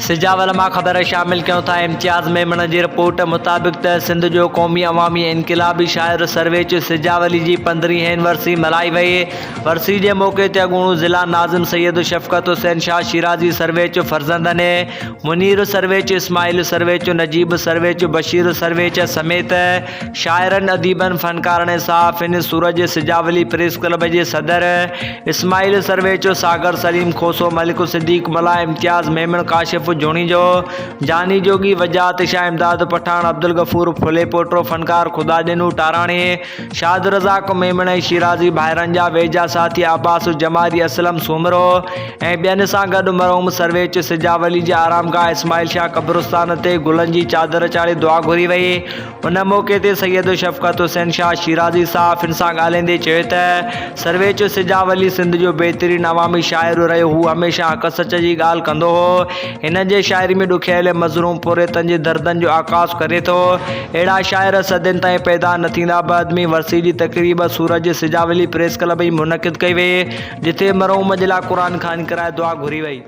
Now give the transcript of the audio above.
سجاول مان خبر شامل ڪيون ٿا امتياز ميمڻ جي رپورٽ مطابق ته سنڌ جو قومي عوامي انقلابي شاعر سرويچ سجاولي جي پندرهين ورسي ملهائي وئي ورسي جي موقعي تي اڳوڻو ضلع ناظم سيد شفقت حسين شاهه شيرازي سرويچ فرزندن منير سرويچ اسماعيل سرويچ نجيب سرويچ بشير سرويچ سميت شاعرن، اديبن، فنڪارن ۽ صحافين سورج سجاولي پريس ڪلب جي صدر اسماعيل سرويچو، ساگر سليم کوسو، ملڪ صديق ملاح، امتياز ميمڻ، ڪاشف جوڻيجو، جاني جوڳي، وجاهت شاهه، امداد پٺاڻ، عبدالغفور ڦليپوٽو، فنڪار خدا ڏنو ٽاراڻي، شاهد رزاق ميمڻ ۽ شيرازي ڀائرن جا ويجها ساٿي عباس جمالي، اسلم سومرو ۽ ٻين سان گڏ مرحوم سرويچ سجاولي جي آرامگاهه اسماعيل شاهه قبرستان تي گلن جي چادر چاڙهي دعا گهري وئي. ان موقعي تي سيد شفقت حسين شاهه شيرازي صحافين سان ڳالهائيندي چيو ته سرويچ سجاولي سنڌ جو بهترين عوامي شاعر رهيو هو هميشه حق سچ جي ڳالهه ڪندو هو هن جي شاعري ۾ ڏکيل ۽ مظلوم پورهيتن جي دردن جو عڪاس ڪري ٿو اهڙا شاعر صدين تائين پيدا نه ٿيندا بعد ۾ ورسي جي تقريب سورج سجاولي پريس ڪلب ۾ منعقد ڪئي وئي جتي مرحوم جي لاء قرآن خواني ڪرائي دعا گهري وئي.